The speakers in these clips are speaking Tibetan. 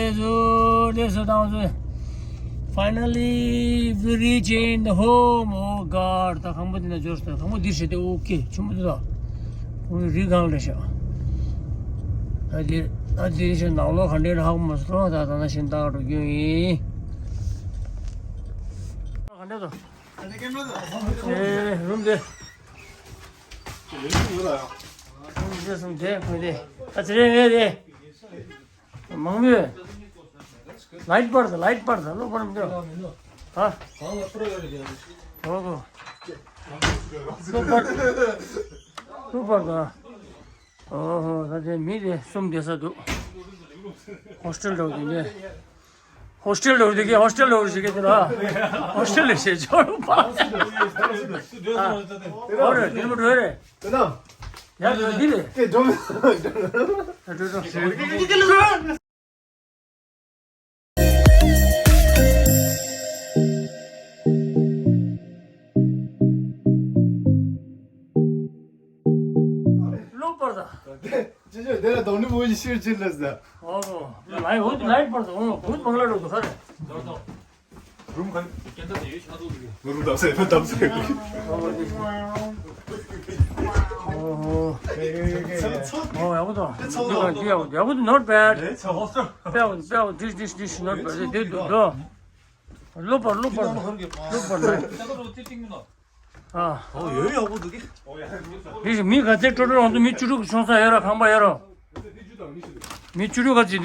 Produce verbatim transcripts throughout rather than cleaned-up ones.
ལགས་སོ། ལགས་སོ། ད་ང་ཚོ། Finally, we reach in the home. Oh God. ད་ཁང་པ་འདི་ན་འབྱོར་སོང་། ཁང་པ་འདི་བྱས་ཏེ། ཨོ་ཁེ། ཆུ་མོ་འདི་དང་། ཁོང་རི་སྒང་རེད་ཤག་ད་འདི། ད་འདི་བྱས་ནང་ལོགས་ག་འདྲས་རེད་ཧ་གོ་མ་སོང་། ད་ད་ན་བཞིན་ད་འགྲོ་རྒྱུ་ཡིན། ག་འདྲས་དང་། ཨེ། རུམ་དེ། རུམ་དེ་སོང་དེ་ཁོས་དེ། ད་ཚེ་རིང་ངས་དེ། མང་མོས། ལའིཊ་སྤར་དང་། ལའིཊ་སྤར་དང་། གློག་སྤར་མི་འདུག་ཨ། ཨོ་ཧོ། གློག་སྤར། གློག་སྤར་དང་། ཨོ་ཧོ། ད་དེ་མི་དེ་གསུམ་བསྡད་ས་འདུག་ཧོ་སི་ཊེལ་འདྲ་བོ་དེ་འདྲས། ཧོ་སི་ཊེལ་འདྲ་བོ་དེ་གས། ཧོ་སི་ཊེལ་འདྲ་བོ་ཞིག་གས་དེ་ལ། ཧོ་སི་ཊེལ་ལ་བྱེད་ཆོག་པ། ཨོ་རེད། དེ་མོ་འགྲོ་རེད། དེ་ན། ཡ། འགྲོ་འདི་རེད། དེ་འགྲོ་མི། ཨ། འགྲོ་འགྲོ། གློག་སྤར་དང་། ཅི་ཅི་དེ་ལ་དོགས་ནི་མོ་ཡི་ཤེར་ཅི་ལ་ཟ། ཨོ་ཧོ། ལའིཊ་ཧུད། ལའིཊ་སྤར་དང་། ཨོ་ཧུད་མང་ལ་འགྲོ་འདུག་ཧ་རེ། རུམ་ག་རེ། རུམ་བཏབ་ས། ཕ་བཏབ་ས། ཨོ་ཧོ། ཨོ་ཡག་པོ་འདུག་འདི་ཡག་པོ་འདུག་ཡག་པོ་འདུག not bad. དཔེ་ཡག་པོ་འདུག་དཔེ་ཡག་པོ་འདུག this this this not bad. འདི་འདུག་འདུག་གློག་སྤར། གློག་སྤར། གློག་སྤར་ལ། ཨ། ཨོ་ཡོད། ཡག་པོ་འདུག་གི། འདི་མི་ག་ཚད་སྤྲོ་སྤྲོ་འོང་དུས་མི་བཅུ་དྲུག་ཤོང་ས་ཡོད་ར། ཁང་པ་ཡོད་ར། མི་བཅུ་དྲུག་ག་ཚོད་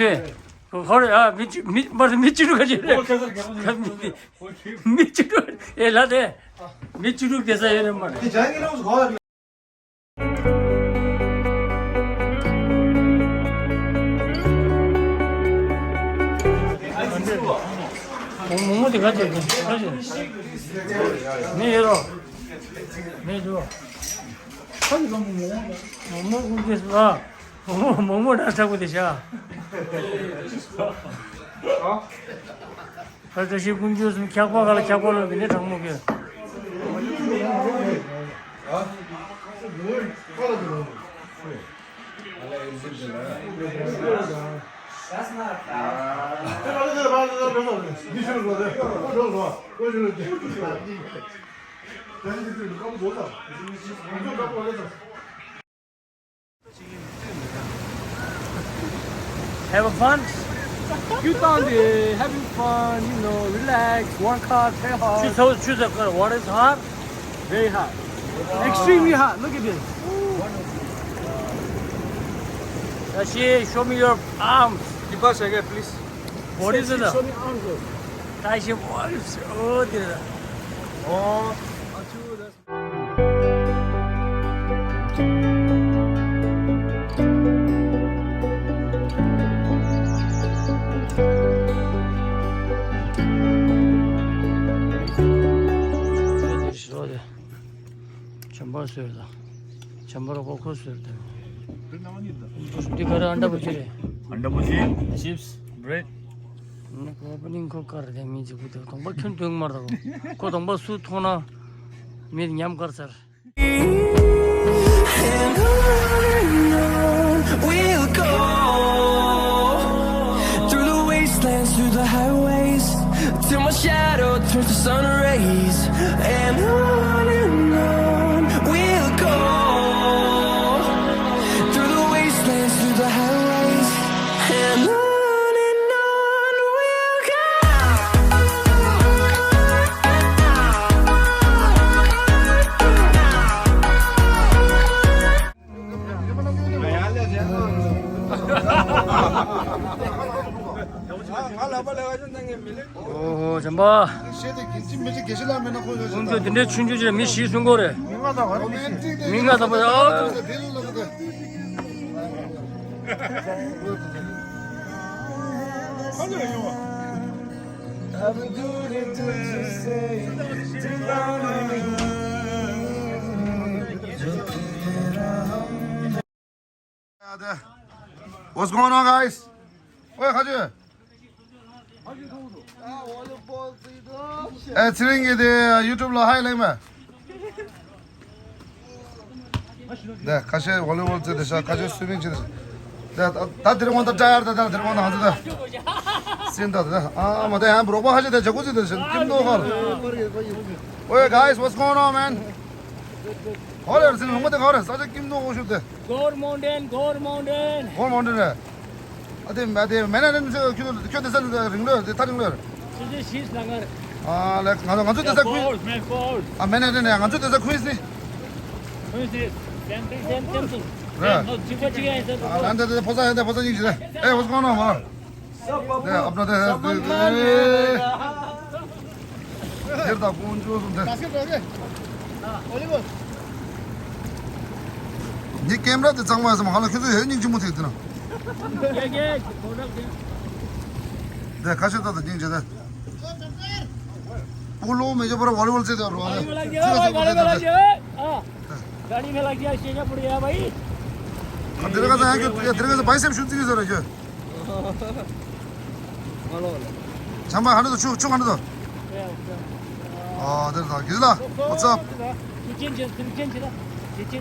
འདུག་ཧོ་རེ། ཨ། མི་བཅུ། མི་མ་རེད། མི་བཅུ་དྲུག་ག་ཚོད་རེད། མི་བཅུ་དྲུག་ཨེ་ལ་དེ། མི་བཅུ་དྲུག་བསྡད་ས་ཡོད་ནི་མ་རེད། མོག་མོག་དེ་ག་ཚོད་འདུག་ག་ཚོད། མི་ཡོད་ར། མི་འདུག་མོག་མོག་ཀུན་སྤྱོད་ལ། མོག་མོག་མོག་མོག་འདྲ་ཆགས་པོ་དེ་ཤ། ཨ། བཀྲ་ཤིས་དཀོན་མཆོག་གསུམ། འཁྱག་པ་ག་ལ་འཁྱག་པ་ལོ་གི་ནི་གྲང་མོ་གི། Have a fun. You down there having fun, you know, relax, work hard, play hard. Choose a, choose a color. What is hard? Very hard. Extremely hard. Look at this. Tashi, show me your arms. Deepa, again, please. What is it? Show me arms, bro. Tashi, what is, oh, dear. Oh. བྱམས་པ་བཟོས་དང་། བྱམས་པ་རོགས་པ་ཁོ་བཟོས་དང་། འདི་ག་རེ། ཨན་ཌ་བུ་ཇི་རེད། ཨན་ཌ་བུ་ཇི། ཅིབས། བྷི་རེཌ། ནི་ཁོ་པ་ནིང་ཁོ་དཀར་དེ་མི་གཅིག་པུ་དེ་གདོང་པ་ཁྱོན་སྟོན་མར་དང་། ཁོ་གདོང་པ་སུ་མཐོང་ན་མི་ཉམས་དཀར་ཚར། And on and on we'll go, through the wastelands, through the highways, till my shadow turns to sun rays. And on and on we'll go, through the wastelands, through the highways, and on and on we'll go. ཨོ་ཧོ། བྱམས་པ། ཁོང་ཚོ་དེ་འདྲའི་ཆུང་ཆུང་ཅིག་ལ་མི་བཞི་གསུང་གི་རེད། མི་ལྔ་དང་པོ། ཨ། What's going on, guys? ཨོའི་ཁ་ཆུ། ཨེ། ཚེ་རིང་གི་དེ་ཡུ་ཊུབ་ལ་ཧའི་ལེགས་མ། དེ་ཁ་ཤས་ཝོ་ལི་བོལ་རྩེ་དེ་ཤ། ཁ་ཤས་སུའི་མིང་བྱེད་དེ་ཤ། ད་ད་ད་དེ་རིང་ད་ཏྲ་ཡར་ད་ད་དེ་རིང་ད་ང་ཚོ་ད་སིན་ད་ད་ཨ་མ་ད་ཡང་རོགས་པ་ཧ་ཅང་ད་ཇ་ཀུ་ཟི་ད་ཤིན་ཀིམ་དོ་ཧར། Hey guys, what's going on, man? ག་རེ་སིན་ལུང་པ་དེ་ག་རེ་ས་ཆ་ཀིམ་དོ་ཧོ་ཤུ་དེ། Gore Mountain, Gore Mountain. Gore Mountain རེད། ཨ་དེ་མ་དེ་མེ་ན་རེན་ཁྱོད་དེ་ས་རིང་ལོས་དེ་ཐ་རིང་ལོས། ཤི་ཤི་ཤི་ལ་ངར། ཨ་ལེ་ང་ཚོ་ང་ཚོ་དེ་ས་ཁུ། Man falls, man falls. ཨ་མེ་ན་རེན་ང་ཚོ་དེ་ས་ཁུ་སི། Who is this? Same thing, same, same thing. རེད། No, གཅིག་པ་གཅིག་ཡིན་ཟེར། ཨ་ལན་དེ་དེ་ཕོ་ས་ཡན་དེ་ཕོ་ས་ཡིན་ཞིག་རེད། Hey, what's going on, man? དེ་ཨབ་ན་དེ་དེ་དེ་དེ་དེར་ད་ཀུན་ཅོ་སོང་དེ། འདི་ཀེམ་ར་དེ་གཙང་མ་ཡོད་སམ་ཧ་ལ་ཁྱོད་ཚོ་ཡོད་སྙིང་རྗེ་མོ་ཐེག་དེ་ན། དེ་ཁ་ཤས་ད་ད་སྙིང་རྗེ་ད། སྤོ་ལོ་མེ་ཇོ་པར་ཝོ་ལི་བོལ་རྩེད་དེ་རོ། गाड़ी में लग गया, गाड़ी में लग गया, गाड़ी में लग गया, शीशा फूट गया भाई। དེ་རེ་ག་ས་ཡང་ཁྱོད་དེ་རེ་ག་ས་བའི་སེམས་ཤུགས་རྩི་གི་ཟེར་ར་ཁྱོད། བྱམས་པ་ཧ་ནི་དུ་ཆུ་ཆུ་ཧ་ནི་དུ། ཨ་དེ་རེད་ད་གིས་ལ། What's up?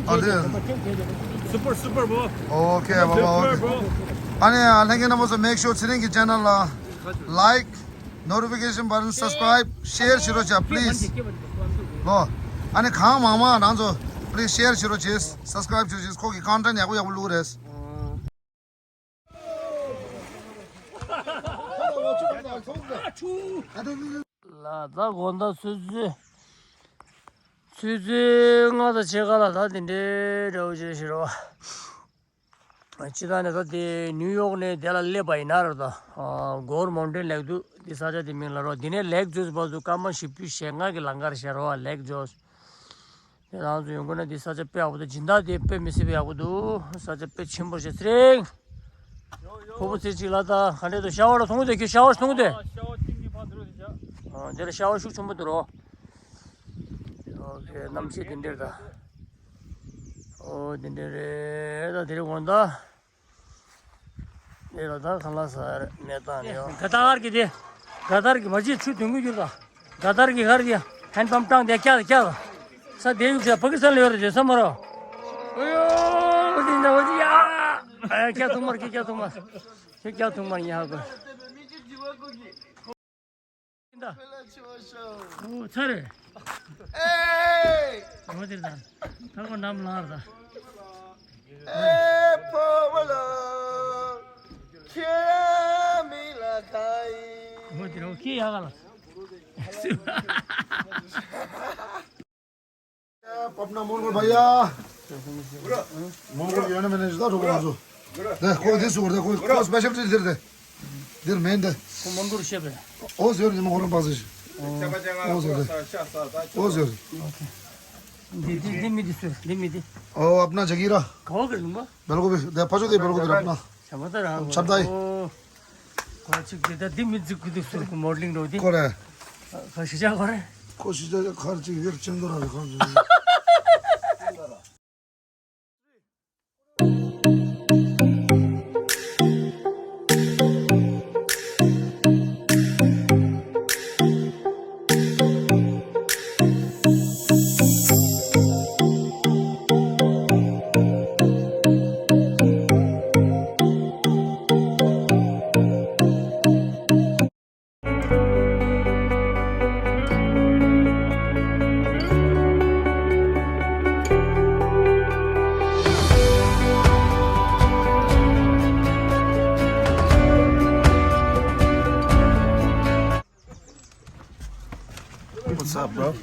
ཨ་དེ། Super, super, bro. Okay, baba, okay. ཨ་ནི་ལྷན་རྒྱས་རྣམ་པ་ཚོ་make sure ཚེ་རིང་གི་channel ལ་like, notification button, subscribe, share བྱེད་རོགས་བྱ་please. ལོ། ཨ་ནི་གང་མང་མང་རང་ཚོ་please share བྱེད་རོགས་བྱེད། Subscribe བྱེད་རོགས་བྱེད། ཁོ་གི་content ཡག་པོ་ཡག་པོ་བླུགས་རེད། ལ་ད་དགོང་དག་ཆུ་ཚོད་ཆུ་ཚོད་ལྔ་དང་ཕྱེད་ཀ་ལ་ད་དེ་འདྲའི་འདྲ་བོ་བྱས་ཤི་རོ། སྤྱི་བཏང་ནས་ད་དེ་ནིའུ་ཡོག་ནས་དེ་ལ་སླེབས་པ་ཡིན་ན་ར་ད། གོར་མོན་ཊེན་ལེག་འདུག་འདི་ས་ཆ་དེ་མིང་ལ་རོ། འདི་ནས་ལེག་ཇོས་བར་དུ་སྐར་མ་བཞི་བཅུ་ཞེ་ལྔ་གི་ལམ་ཁར་བཞག་རོ། ལེག་ཇོས། དེ་རང་ཚོ་ཡོང་དགོས་ན་འདི་ས་ཆ་དཔེ་ཡག་པོ་འདུག་སྦྱིན་བདག་དེ་དཔེ་མི་སྲིད་པའི་ཡག་པོ་འདུག་ས་ཆ་དཔེ་ཆེན་པོ་ཞེ་ཚེ་རིང་། ཕུ་བོ་ཚེ་གཅིག་ལ་ད་ག་འདྲས་འདུག་ཤ་བར་མཐོང་དེ་ཁྱོད་ཤ་བར་མཐོང་དེ། ཨ་འདིར་ཤ་བར་ཤུགས་ཆེན་པོ་འདུག་རོ། ཨོ་ཁེ་གནམ་གཤིས་འདི་འདྲས་ད། ཨོ་འདི་འདྲས་རེད་ད་དེ་རིང་དགོང་དག་འདི་ལ་ད་ཁ་ལག་ཟ་ཡ་རེད་མེད་ད་ནི་ཡོ། ག་ད་ཨར་གི་དེ། ག་ད་ཨར་གི་མ་བྱེད་ཆུ་དུང་གི་གྱུར་ད། ག་ད་ཨར་གི་ཧར་གི་ཧན་པམ་ཀྲང་དེ་ཀྱག་ཀྱག་ས་དེ་ཡུག་ས་པ་ཀི་སི་ཐན་ལ་ཡོད་རེད་ཟེར་ས་མ་རོ། ཨོ་ཡོ་འོ་དེ་འདྲ་འོ་དེ་ཡ། ཨ་ཀྱག་ཐུང་མར་ཀྱག་ཐུང་མར། ཁྱོད་ཀྱག་ཐུང་མར་ཉག་གོ། ད། ཨོ་ཚར་རེད། ཨེ། འོ་དེ་ད། ད་ཁོ་ནམ་ལངས་ར་ད། ཨེ་ཕོ་བ་ལ། ཁྱེད་མི་ལ་ཁ་ཡི། འོ་དེ་རོ་ཁྱེད་ཡག་ག་ལ། पपना मंगल भैया। मंगल ཡོད་ན་མེད་ན་ཇི་ལྟར་འགྲོ་དགོས་ང་ཚོ། དེ་ཁོ་དེ་སུ་རེད། ཁོ་ཁོ་སྤེ་ཤལ་ཊི་འདིར་དེ། འདིར་མེད་འདི། ཁོ་མོན་གྷོ་རུ་བཤད་པས། ཨོ་ཟེར་ནི་མོ་ཁོ་རང་པ་ཟེར། ཨོ་ཟེར། ཨོ་ཟེར། འདི་འདི་འདི་མི་འདི་སུ་འདི་མི་འདི། ཨོ་अपना जगीरा। ག་བ་གི་ལུང་པ། बेलगोवी དེ་ཕ་ཇོ་དེ་बेलगोवी अपना། ཆ་མ་ད་ར། ཆབ་ད་ཡི། ཁོ་གཅིག་དེ་ད་འདི་མི་འཛུགས་ཀྱི་འདུག་ཟེར་ཁོ་མོ་ཌེ་ལིང་འགྲོ་དེ། ཁོ་རེད། ཁ་ཤི་ཆ་ཁོ་རེད། ཁོ་ཤི་ཆ་ཁར་ཅིག་ཡོད་ཅན་དོ་ར་རེད་ཁོ། What's up, bro?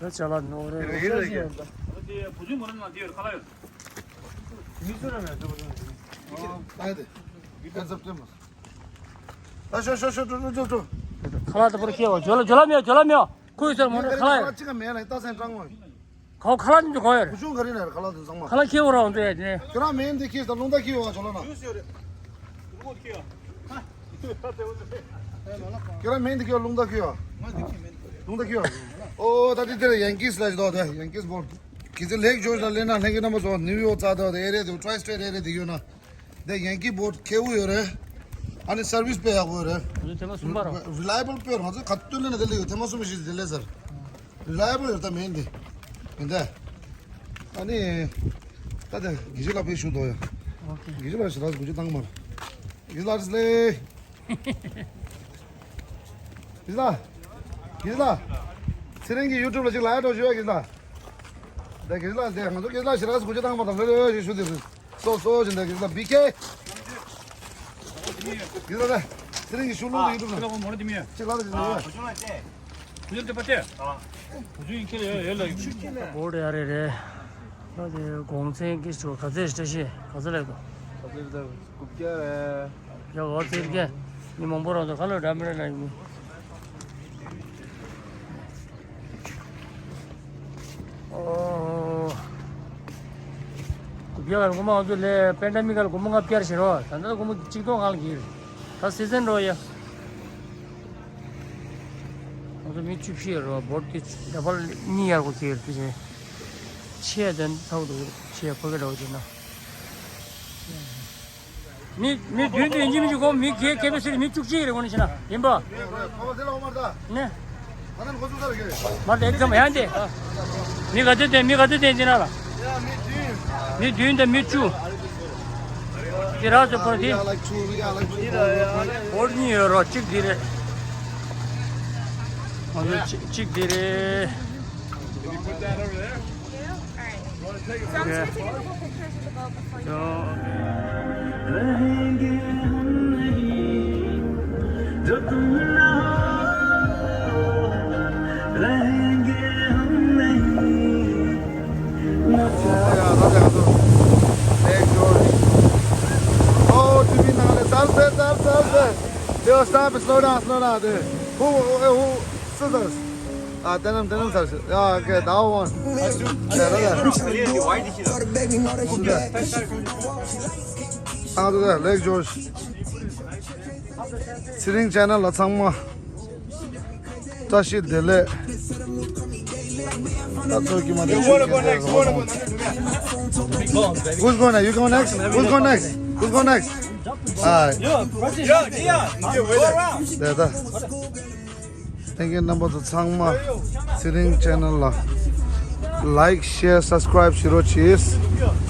ད་ཅ་ལག་ནོར་རེད། ཡིན་ལ་ཡིན། ད་དེ་བུ་ཆུང་མོ་ནང་དེ་ཡོད་ཁ་ལག་ཡོད། མི་ཚོ་ར་མེད་ཚོ་བུ་ཆུང་། ཨ་དེ། ཨ་ཙབ་ཙེ་མོ། ཨ་ཤོ་ཤོ་ཤོ་ཤོ་ཤོ་ཤོ། ཁ་ལག་དེ་པར་ཁྱེར་བ། ཇོ་ལ་ཇོ་ལ་མེད། ཇོ་ལ་མེད། ཁོ་ཡི་སར་མོ་ཁ་ལག་ཡོད། ཁ་ལག་གཅིག་མེད་ལ་རྟགས་མཚན་སྤྲང་མོ། ཁ་ཁ་ལག་འདི་གོ་ཡོད། བུ་ཆུང་ག་རེ་ན་ཁ་ལག་དེ་ཚང་མ། ཁ་ལག་ཁྱེར་བ་རང་འདུག་ཡ་དེ། ཁྱོད་རང་མེད་འདི་ཁྱེར་ད་རླུང་རྟ་ཁྱེར་ཡོད་ཇོ་ལ་ན། ཁྱོད་རང་མེད་འདི་ཁྱེར་རླུང་རྟ་ཁྱེར་ཡོད། རླུང་རྟ་ཁྱེར་ཡོད། ཨོ་ད་དེ་དེར་ཡན་ཀིས་ལ་ཞིག་དོ་དེ་ཡན་ཀིས་བོར། གི་ཚེ་ལེག་ཇོར་ཇ་ལ་སླེབས་ན་ལྷན་རྒྱས་རྣམ་པ་ཚོ་ནིའུ་ཡོག་རྩ་དོ་དེ་ཨེ་རེད་དེ་ཊྲའི་སི་ཊེཊ་ཨེ་རེད་དེ་ཡོད་ན། དེ་ཡན་ཀི་བོཊ་ཁེ་བོ་ཡོད་རེད། ཨ་ནི་སར་བིས་དཔེ་ཡག་པོ་ཡོད་རེད། ང་ཚོ་ཐེངས་མ་གསུམ་པ་རེད། རི་ལ་ཡེ་བལ་དཔེ་ང་ཚོ་ག་དུས་སླེབས་ན་དེ་སླེབས་ཡོད། ཐེངས་མ་གསུམ་པ་ཞིག་དེ་སླེབས་ཚར། རི་ལ་ཡེ་བལ་ཡོད་ད་མེད་འདི། མི་འདའ། ཨ་ནི། ད་དེ་དགེ་བཤེས་ལགས་ཕེབས་ཞུ་དོ་ཡ། ཨོ་ཁེ། དགེ་བཤེས་ལགས་ཞེ་དྲག་གུས་ཞབས་བཏང་མ་རེད། དགེ་བཤེས་ལགས་ལེ། དགེ་བཤེས་ལགས། དགེ་བཤེས་ལགས། ཚེ་རིང་གི་ཡུ་ཊུབ་ལ་ཅིག་ལའེབ་འགྲོ་ཞུ་ཡ་དགེ་བཤེས་ལགས། དེ་དགེ་བཤེས་ལགས་དེ་ང་ཚོ་དགེ་བཤེས་ལགས་ཞེ་དྲག་གུས་ཞབས་བཏང་མ་དང་ལེ་ལེ་ཞུ་ཞུ་དེ་རེད། སོ་སོ་ཞིག་འདི་གི་ལ་བི་ཀེ། གི་ལ་ལ། ཚེ་རིང་གི་ཤུ་ལུང་དུ་ཡིན་འདུག་ན། ཁྱེད་ལ་མོ་ར་དེ་མི་ཡ། ཅིག་ལ་ལ་ཅིག་ལ་ཡ། བུ་ཆུང་ལ་བལྟས། བུ་ཆུང་ཁྱེད་ལ་ཡ་ཡ་ལ་ཡ། བོར་ཡ་རེ་རེ། ལ་དེ་གོང་ཚན་གྱི་ཆུ་ག་ཚད་བཀྲ་ཤིས་ག་ཚད་ལས་དོ། ག་ཚད་ལས་དོ། དགུ་བརྒྱ་རེད། ཡ་འོ་ཚེ་རིང་གི། མི་མང་པོ་རང་དུ་ཁ་ལོ་འདྲ་མི་འདྲ་ལ་ཡིན། ཨོ། དགུ་བརྒྱ་གར་སྒོར་མོ་ང་ཚོ་ལས་པེན་ཌ་མིག་གར་སྒོར་མོ་ལྔ་བརྒྱ་ཞིག་རོ། ད་ལྟ་སྒོར་མོ་གཅིག་སྟོང་ལྔ་ལ་གྱིས། ད་སི་ཛན་རོ་ཡ། ང་ཚོ་མི་བཅུ་བཞི་ཡོད་རོ། བོཊ་དེ་ཌ་བལ་གཉིས་ཡར་སྒོར་གྱིས་དེ་བཞིན། ཆེ་དན་ཚ་བོ་འདུག་ཆེ་ཕ་གི་འདྲ་བོ་བྱས་ན། མི་མི་བདུན་དེ་ཡིན་གཅིག་མིན་གཅིག་ཁོ་མི་གེ་ཀེ་པི་སི་མི་བཅུ་གཅིག་རེད་ཁོ་ནི་ཤི་ན་ཡིན་པ། ནས། མར་དེ་ཙམ་ཡང་དེ། མི་ག་དུས་དེ་མི་ག་དུས་དེ་འདི་ན་ལ། མི་བདུན་དེ་མི་བཅུ། དེ་ར་ཚོ་ཕར་དེ། བོཊ་གཉིས་ཡོད་རོགས་གཅིག་འདི་རེད། ང་ཚོ་གཅིག་གཅིག་འདི་རེད། Yeah. So I'm just gonna take a couple pictures of the boat before you go. Oh, yeah, that's awesome. Thank you. Oh, to me now, that's it, that's it, that's it. Yo, stop it, slow down, slow down, dude. Who, who, who, scissors? ཨ་དེ་རྣམས་དེ་རྣམས་ཚར་ཤག་ཡ་ཨོ་ཁེ་ད་ཨོ་ཝན། དེ་ར་ད། ཨ་དེ་ལེགས་ཇོར་ཇ། ཚེ་རིང་ཆེ་ནལ་ལ་ཚང་མ་བཀྲ་ཤིས་བདེ་ལེགས། ད་ཚོད་ཀྱི་མ་དེ་ཤུགས་ཀྱི་ཟེར་རོགས་གནང་། Who's going next? You going next? Who's going next? Who's going next? Alright. དེ་ད། ལྷན་རྒྱས་རྣམ་པ་ཚོ་ཚང་མ་ཚེ་རིང་ཆེ་ནལ་ལ་ལའིཀ་ཤེར་སབ་སི་ཀ་རའིབ་བྱེད་རོགས་གྱིས།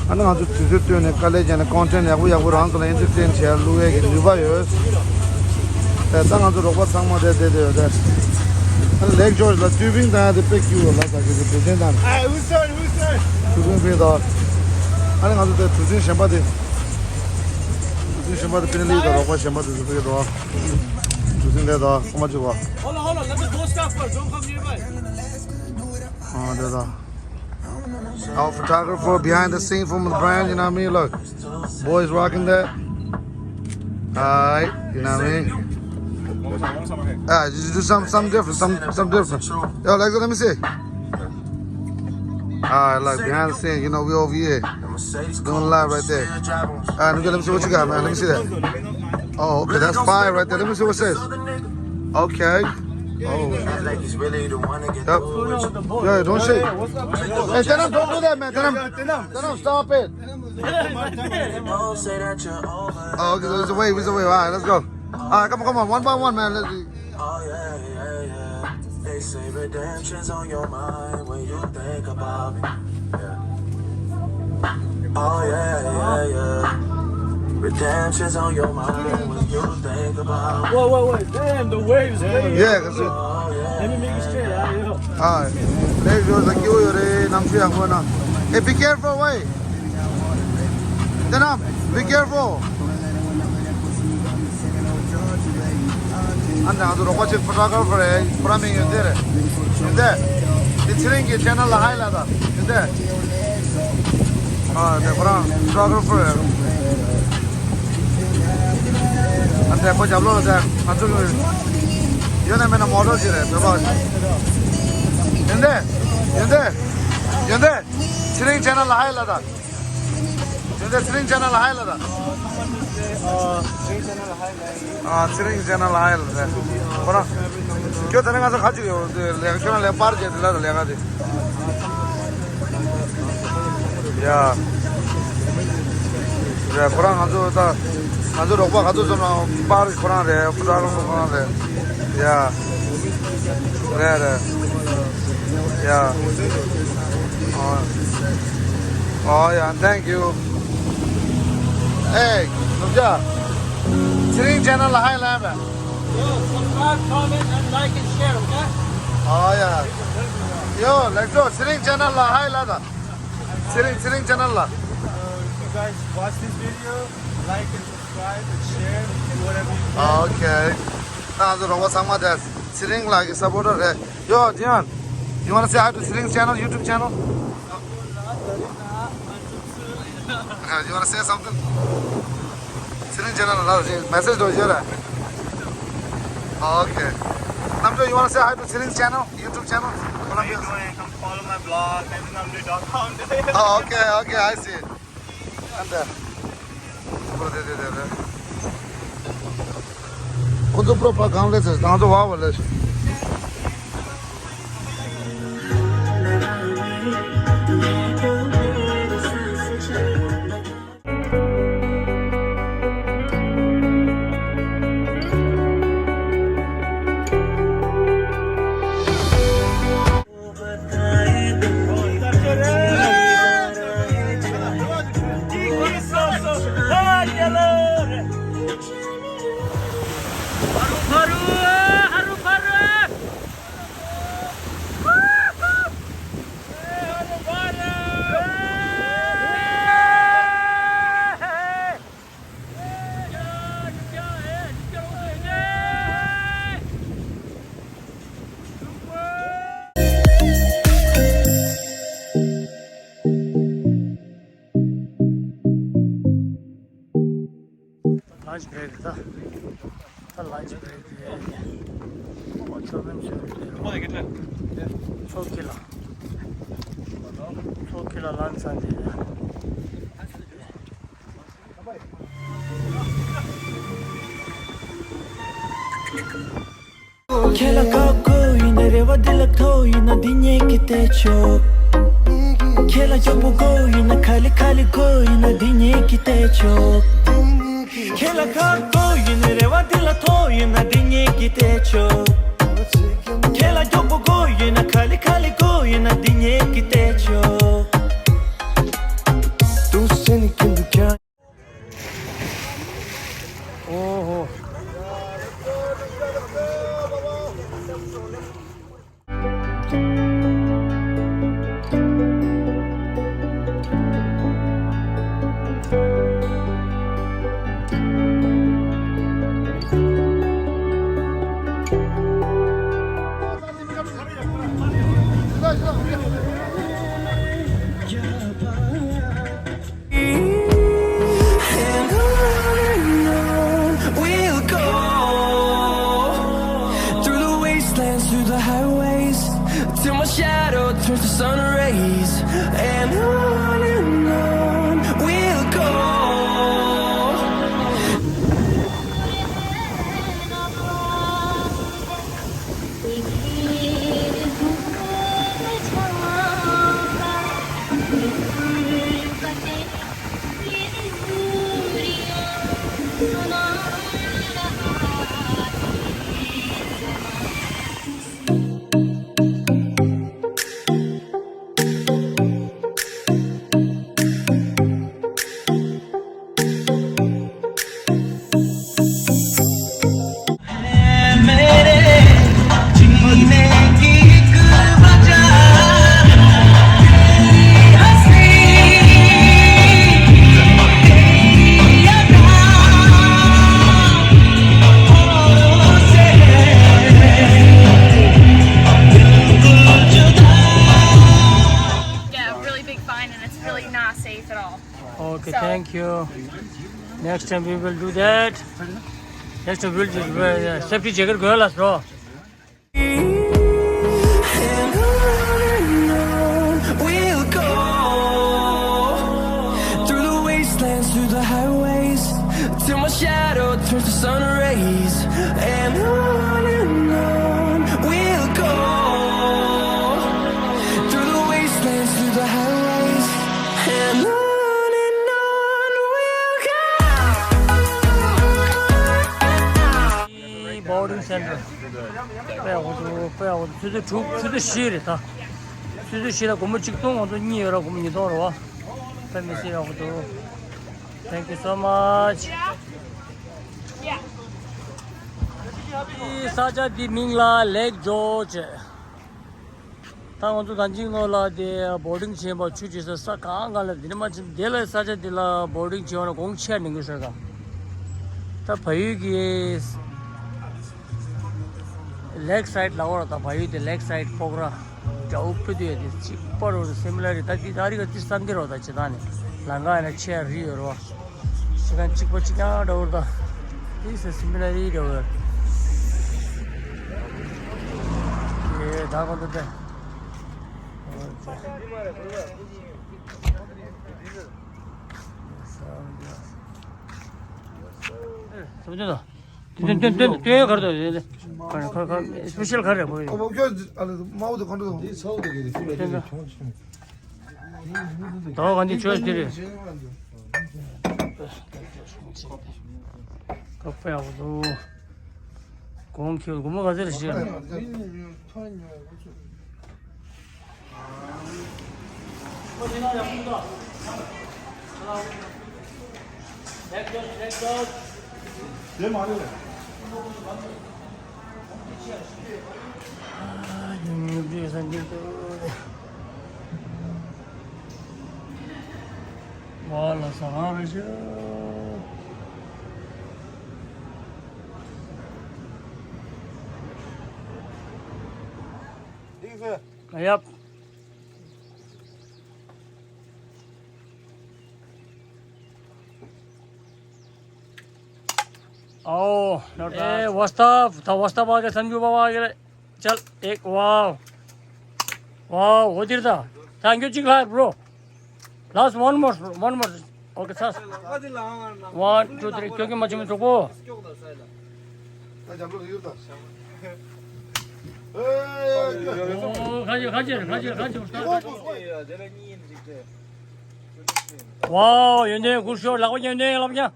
ཨ་ནི་ང་ཚོ་དུས་ཚོད་བཏོན་ནས་དཀའ་ལས་བརྒྱབ་ནས་ཀོན་ཊེན་ཡག་པོ་ཡག་པོ་རང་ཚོ་ལ་ཨེན་ཊར་ཊེན་བྱེད་ཡ་བླུག་ཡས་ཀྱི་ནུས་པ་ཡོད། ཨེ་ད་ང་ཚོ་རོགས་པ་ཚང་མ་དེ་དེ་དེ་ཡོད་དེ། ཨ་ནི་ལེགས་ཇོར་ཇ་ལ་ཏུའུ་བིང་བཏང་ཡ་དེ་དཔེ་སྐྱིད་པོ་ལ་ས་ཁེ་ཚོ་གྲུ་གཟིངས་བཏང་ནས། ཏུའུ་བིང་ཕིན་དང་། ཨ་ནི་ང་ཚོ་དེ་གྲུ་གཟིངས་གཞན་པ་དེ། གྲུ་གཟིངས་གཞན་པ་དེ་ཕིན་ལི་དང་རོགས་པ་གཞན་པ་དེ་ཚོ་ཕེབས་འགྲོ། གྲུ་གཟིངས་དེ་དང་ཁོ་མ་བཅུག་པ། Hold on, hold on. Let me go stop first. Don't come nearby. ཨ་དེ་དང་། Our photographer behind the scene from the brand, you know what I mean? Look, boys rocking that. Alright, you know what I mean? Ah, just do some, something different, some, something different. Yo, Lex, let me see. Alright, look, behind the scene, you know, we over here. Doing live right there. Alright, let me see what you got, man. Let me see that. Oh, okay, that's fire right there. Let me see what it says. Okay. Oh. Yep. Yeah, don't shake. Hey, tell him don't do that, man. Tell him, tell him stop it. Oh, okay, there's a wave, there's a wave. All right, let's go. All right, come on, come on, one by one, man. Let's. Oh yeah, yeah, yeah. They say redemption's on your mind when you think about me. Yeah. Oh yeah, yeah, yeah. Redemption's on your mind when you think about me. Whoa, whoa, whoa. Damn, the waves, man. Yeah, 'cause it. Oh yeah. Let me make it straight. All right, yo. All right. Next one, the queue, you ready? I'm sure I'm gonna. Hey, be careful, wait. Then, um, be careful. ཨ་ནི་ང་ཚོ་རོགས་པ་ཅིག་ཕོ་ཊོ་གྷ་ར་ཕར་རེད། ཁོ་རང་མིང་ཡོན་ཏན་རེད། ཡོན་ཏན། དེ་ཚེ་རིང་གི་ཆེ་ནལ་ལ་ཧའི་ལབ་དང་། ཡོན་ཏན། ཨ་དེ་ཁོ་རང་ཕོ་ཊོ་གྷ་ར་ཕར་རེད། ཨ་འདྲ་པོ་རྒྱབ་ལོག་ལ་ང་ཚོ་ཡོད་ན་མེད་ན་མོ་ཊ་ཅིག་རེད་བོད་པ། ཡོན་ཏན། ཡོན་ཏན། ཡོན་ཏན། ཚེ་རིང་ཆེ་ནལ་ལ་ཧའི་ལབ་དང་། ཡོན་ཏན། ཚེ་རིང་ཆེ་ནལ་ལ་ཧའི་ལབ་དང་། ཨ་ཚེ་རིང་ཆེ་ནལ་ལ་ཧའི་ལབ་དང་། ཁོ་རང་། ཁྱོད་དེ་ནས་ང་ཚོ་ཁ་ཅིག་ཡོད་དེ་ལས་ཁྱོད་རང་ལས་པར་བྱས་དེ་ལ་ལས་ཀ་དེ། ཡ། རེད། ཁོ་རང་ང་ཚོ་ད་ང་ཚོ་རོགས་པ་ག་ཚོད་ཙམ་ལ་པར་ཁོ་རང་རེད། ཕུ་ཐག་རིང་པོ་ཁོ་རང་རེད། ཡ། རེད་རེད། ཡ། ཨོ། ཨོ་ཡ། Thank you. Hey, ནུབ་ཇ། ཚེ་རིང་ཆེ་ནལ་ལ་ཧའི་ལབ་པས། Yo, subscribe, comment, and like and share, okay? ཨོ་ཡ། ཡོ་ལེགས་སོ། ཚེ་རིང་ཆེ་ནལ་ལ་ཧའི་ལབ་དང་། ཚེ་རིང་། ཚེ་རིང་ཆེ་ནལ་ལ། Uh, if you guys watch this video, like and subscribe and share, do whatever you can. Okay. ད་ང་ཚོ་རོགས་པ་ཚང་མ་དེ་ཚེ་རིང་ལགས་ཀྱི་སཔོར་ཊར་རེད། ཡོ་ཇི་ཡོན། You wanna say hi to Tse Ring's channel, YouTube channel? You wanna say something? Tse Ring channel ལ་མེ་སེ་ཇི་འགྲོ་ཡོད་རེད། Okay. Namjo, you wanna say hi to Tse Ring's channel, YouTube channel? How you doing? Come follow my blog. Namjo dot com. Oh, okay, okay, I see. And, uh, ཁོ་ཚོ་པྲོ་པ་གང་ལས་ཟེར་དང་ཚོ་བ་བ་ལས། Lunch break ད། ད་lunch break ཡོད། ཁྱོད་མིན་ཚོད་ཚོད་ཀྱི་ལ། ཚོད་ཀྱི་ལ་lunch ཟ་འདི་རེད། ཁྱེད་ལ་དགའ་དགོས་ཡིན་ན། རེ་བ་འདི་ལ་ཐོག་ཡིན་ན་འདི་ཉིད་ཀྱི་བལྟས་ཆོག་ཁྱེད་ལ་མགྱོགས་པོ་དགོས་ཡིན་ན། ཁ་ལི་ཁ་ལི་དགོས་ཡིན་ན་འདི་ཉིད་ཀྱི་བལྟས་ཆོག་ཁྱེད་ལ་ཁ་དགོས་ཡིན་ན། རེ་བ་འདི་ལ་ཐོག་ཡིན་ན་འདི་ཉིད་ཀྱི་བལྟས་ཆོག་ཁྱེད་ལ་མགྱོགས་པོ་དགོས་ཡིན་ན། ཁ་ལི་ཁ་ལི་དགོས་ཡིན་ན་འདི་ཉིད་ཀྱི་བལྟས་ཆོག་ཏུ་སེ་ནི་ཀིན་དུ་ཀྱང་། ཨོ་ཧོ། And on and on we'll go, through the wastelands, through the highways, till my shadow turns to sun rays. And on and on we'll go. Yeah, a really big fine, and it's really not safe at all. Okay, so thank you. Next time we will do that. Just to build this, uh, safety jacket going last, bro. And on and on we'll go, through the wastelands, through the highways, till my shadow turns to sun rays. And on and on we'll go, through the wastelands, through the highways. And on and on we'll go. Boarding center. དཔེ་ཡག་པོ་འདུག་དཔེ་ཡག་པོ་འདུག་ཆུ་ཚོད་དྲུག་ཆུ་ཚོད་བཞི་རེད་ད། ཆུ་ཚོད་བཞི་ལ་སྒོར་མོ་གཅིག་སྟོང་། ང་ཚོ་གཉིས་ཡོད་ར། སྒོར་མོ་ཉིས་སྟོང་རེད་བ། དཔེ་མི་སྲིད་ཡག་པོ་འདུག Thank you so much. ས་ཆ་འདི་མིང་ལ་Lake George། ད་ང་ཚོ་གང་ཅིག་ནོར་ལ་དེ་བོ་ཊིང་བྱེད་པ་ཆུ་ཆེ་ས་ས་གང་གང་ལ་དེ་ནས་མ་ཕྱིན་དེ་ལ་ས་ཆ་དེ་ལ་བོ་ཊིང་བྱེད་པ་ན་གོང་ཆེ་ནས་གི་ས་ག་ད་བལ་ཡུལ་གྱི་Lakeside ལ་འོ་ར། ད་བལ་ཡུལ་དེ་Lakeside ཕོག་ར་འདྲ་བོ་ཕུད་དུ་ཡོད་དེ་གཅིག་པ་རོ་སི་མི་ལ་རི། ད་དེ་ད་རི་ག་དེ་སང་གི་རོ། ད་ཇེ་ད་ནས་ལང་ཀ་ཡ་ན་ཆེ་རི་ཡོད་རོ། ཁྱེད་རང་གཅིག་པ་གཅིག་རྐྱང་འདྲ་བོ་རེད་ད། This is similarly འདྲ་བོ་རེད། ཨེ་ད་གོང་དུ་དེ། ཨེ་ད་གོང་དུ་དེ། དེ་དེ་དེ་དེ་ག་རེ་དང་། དེ་དེ་ག་རེ་ག་རེ་སི་པེ་ཤལ་ག་རེ་རེད། ཨོ་ཁྱོད་ཨ་ལེ་མའོ་དེ་ག་འདྲ་དང་། དེ་ཚའོ་དེ་གི་སི་པེ་ཤལ་ཆུང་ཆུང་། ད་ག་འདི་ཆོས་དེ་རེད། ཁ་ཕ་ཡག་པོ་འདུག་གོང་ཁྱེར་སྒོར་མོ་ག་ཚོད་རེད་ཤེས། དེ་མ་རེད། བ་ལ་ས་གང་རེད་ཤག་ཡབ། Oh, not bad. Hey, what's up? ད་what's up आ गया, संजू बाबा आ गया। चल, एक, wow। Wow, हो दिया था। Thank you, चिकला, bro। Last one more, one more। Okay, sir। One, two, three, क्योंकि मच्छी में चुको। Oh, खाइए, खाइए, खाइए, खाइए, उस्ताद। Wow, ये ने गुड शॉट, लागो ये ने, लागो ये।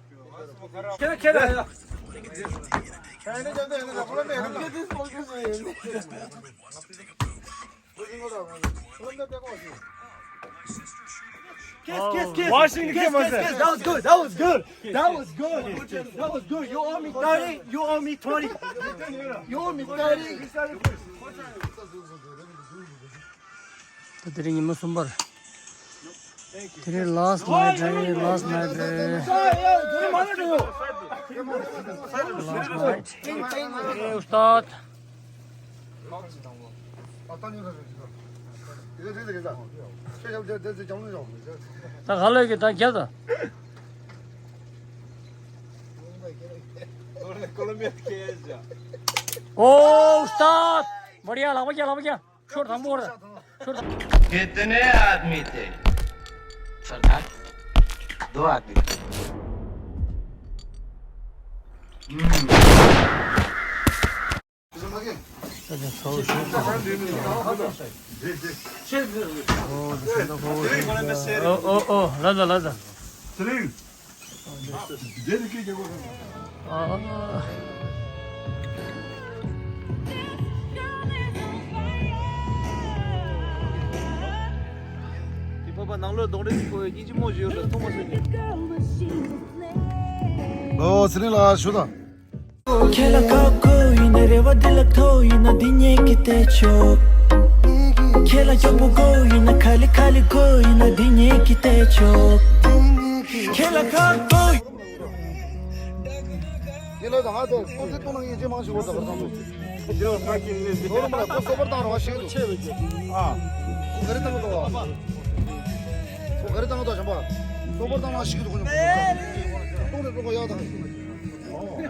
Washington, yes, yes, yes, that was good. That was good. That was good. That was good. You owe me thirty. You owe me twenty. You owe me thirty. ད་དེ་རིང་ཉི་མ་གསུམ་པར། དེ་རིང་last night རེད། Last night རེད། Last night. ཨེ་ཨུ་སྟཱད། ད་ག་ལོས་ཀྱི་ད་རྒྱ་ད། ཨོ་ཨུ་སྟཱད། बढ़िया། ལག་པ་རྒྱག་ལག་པ་རྒྱག་ཤོར་དང་པོ་ར། ཤོར་དང་། कितने आदमी थे? सरदार, दो आदमी थे। ཨོ་ཨོ་ཨོ། ལ་ལ་ལ་ལ། དེ་རིང་། འདི་ཕ་པ་ནང་ལོགས་གདོང་རིས་ཁོ་སྙིང་རྗེ་མོ་ཞིག་ཡོད་ལ་མཐོང་མ་སོང་ནི། ཨོ་ཚེ་རིང་ལགས་ཞུ་དང་། ཁྱེད་ལ་ཁ་དགོས་ཡིན་ན། རེ་བ་འདི་ལ་ཐོག་ཡིན་ན། འདི་ཉིད་ཀྱི་བལྟས་ཆོག་ཁྱེད་ལ་སྐྱོ་པོ་དགོས་ཡིན་ན། ཁ་ལི་ཁ་ལི་དགོས་ཡིན་ན། འདི་ཉིད་ཀྱི་བལྟས་ཆོག་ཁྱེད་ལ་ཁ་དགོས། ཡིན་ལ་ད་ང་ཚོ་ཁོ་ཚོའི་ཐོག་ན་ངས་ཅི་མང་ཞིག་འོ་ད་བར་ཙམ་དུ། ནོར་མ་ལ་ཁོ་སོ་པར་བཏང་རོགས་ཞེས་འདུག་ཨ། ཁོ་ག་རེ་བཏང་གི་འདུག་ཁོ་ག་རེ་བཏང་གི་འདུག་བྱམས་པ། སོ་པར་བཏང་རོགས་ཞེས་འདུག་ཁོ་ནི་ཁོ་ཚོ་གཏོང་རེ་རོགས་ཡག་དང་། དེ་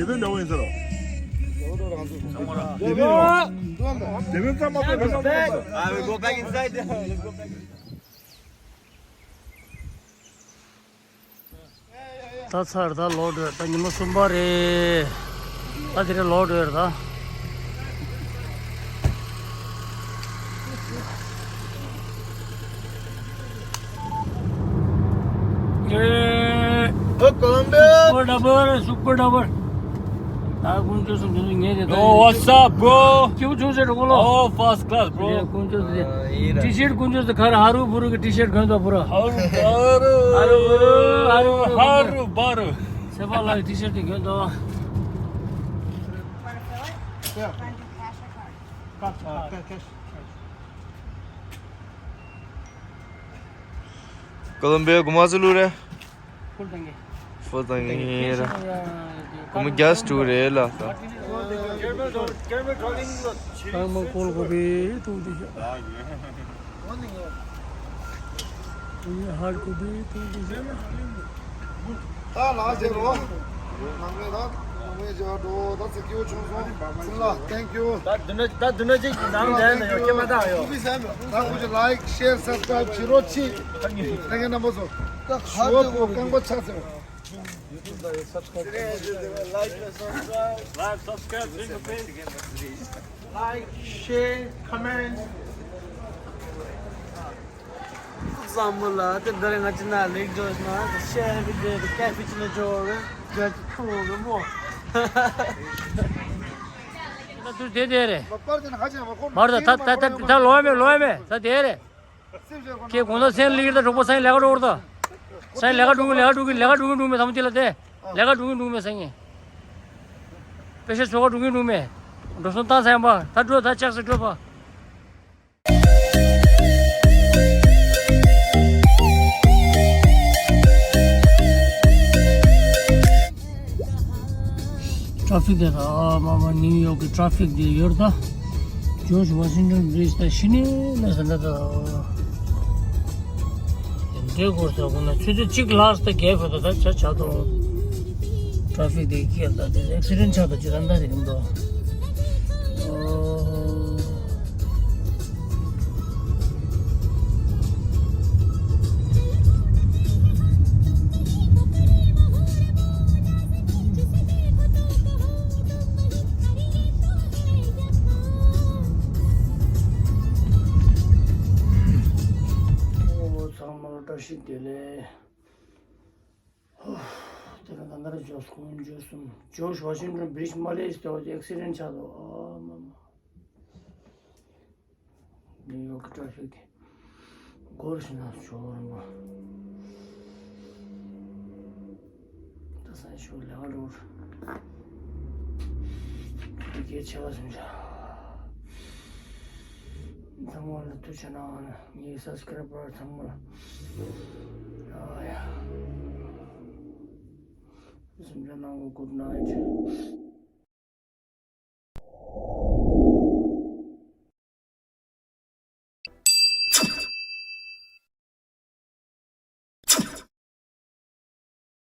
བས་འདྲ་བོ་ཡིན་ཟེར་རོ། དེ་བས་ཡོང་། དེ་བས་ཙམ་མ་པ་དེ་བས་ཡོང་། I will go back inside. Let's go back. ད་ཚར་ད་ལོག་འགྲོ་ད་ཉི་མ་གསུམ་པ་རེད། ད་དེ་རེད་ལོག་འགྲོ་རེད་ད། ཨོ་ཀོ་ལོམ་བི་ཡ། Super duper, super duper. ད་དཀོན་མཆོག་གསུམ་དེ་ཚོ་ངས་དེ་ད། Yo, what's up, bro? སྐྱིད་པོ་བྱུང་ཟེར་རོ་ལོ། Oh, first class, bro. དཀོན་མཆོག་དེ། T-shirt དཀོན་མཆོག་དེ་ག་རེ་ཧ་རུ་བུ་རུ་གི་T-shirt གོན་འདུག་བུ་རུ། ཧ་རུ་བུ་རུ། ཧ་རུ་བུ་རུ། ཧ་རུ་བུ་རུ། ཧ་རུ་བུ་རུ། སེ་པ་ལགས་ཀྱི་T-shirt དེ་གོན་འདུག Colombia, ¿cómo hace Lure? Full tangi. Full tangi. Como gas tu re la ta. Caramel, caramel, caramel. ད་ལགས་བྱེད་རོགས། ནང་མི་དང་ནང་མི་བྱེད་རོགས། ད་ཚེ་སྐྱིད་པོ་བྱུང་སོང་། སིམ་ལ། Thank you. ད་དུ་ན་ད་དུ་ན་ཅིག་ནང་དེ་ནས་ཡོད་ཀྱི་མ་ད་ཡོད། ད་ཁོ་ཚོ་like, share, subscribe བྱེད་རོགས་གྱིས། ད་ངའི་རྣམ་པ་ཚོ། ད་ཞུ་བ་པོ་རྐང་པ་ཆག་ཟེར། Like, subscribe, like, share, comment. ཙམ་མོ་ལ་དེ་འདྲ་ང་ཅི་ན་ལེགས་འཇོག་ན་ཤེ་བི་དེ་ཀ་ཕི་ཅི་ན་འཇོག་རེད་རྒྱ་ཅི་ཐུ་རོ་རེད་མོ། ད་དུས་དེ་དེ་རེད། མར་ད་ད་ད་ད་ལོ་མེ་ལོ་མེ་ད་དེ་རེད། ཁྱེད་གོང་ད་སེན་ལིར་ད་གྲོགས་པོ་སེན་ལས་ཀ་འགྲོ་ར་ད། སེན་ལས་ཀ་འགྲོ་གི་ལས་ཀ་འགྲོ་གི་ལས་ཀ་འགྲོ་གི་འགྲོ་མེ་ད་མོ་དེ་ལ་དེ་ལས་ཀ་འགྲོ་གི་འགྲོ་མེ་སེན་ངེ། པེ་ཤ་ཚོ་ཀ་འགྲོ་གི་འགྲོ་མེ། འགྲོ་སོང་བཏང་སེན་པ་ད་འགྲོ་ད་ཆགས་སེ་འགྲོ་པ། ཊ་ཕིག་དེ་ད་མ་མ་ནིའུ་ཡོག་གི་ཊ་ཕིག་དེ་ཡོད་ད། ཇོརྗ་ཝ་ཤིང་ཊོན་བྷི་རིཇ་ད་ཤི་ནི་ལ་ཟ་ན་ད། དེ་འདྲའི་སྐོར་ཟ་དགོས་ན་ཆུ་ཚོད་གཅིག་ལྷག་ད་གས་ཕོད་ད་ད་ཆ་ཆ་དོ། ཊ་ཕིག་དེ་ཁྱེད་ད་དེ་ཨེག་སི་ཌེན་ཊ་ཆགས་ད་ཅི་ད་ད་དེ་རིང་དོ། ཚང་མ་ལ་བཀྲ་ཤིས་བདེ་ལེགས། དེ་ལ་ད་ལྟ་ར་ཇོ་སི་ཁོང་ཇོ་སུམ་ཇོརྗ་ཝ་ཤིང་ཊོན་བྷི་རིཇ་མ་ལེ་ཤི་ཡ་ཨེག་སི་ཌེན་ཊ་ཆགས་འདུག་ཨ་མ་མ། ནིའུ་ཡོག་གི་ཊ་ཕིག་སྒོར་ཞིག་ན་ཞོར་མ། ད་སང་ཞོར་ལས་ཀ་ལོར་དེ་གའི་ཆེ་བ་སུམ་ཆ། ཚང་མ་ལ་ཐུགས་རྗེ་གནང་། ངའི་སབ་སི་ཀ་རའི་བར་ཚང་མ་ལ། ཨ་ཡ། སེམས་ཅན་རྣམས་ལ་good night.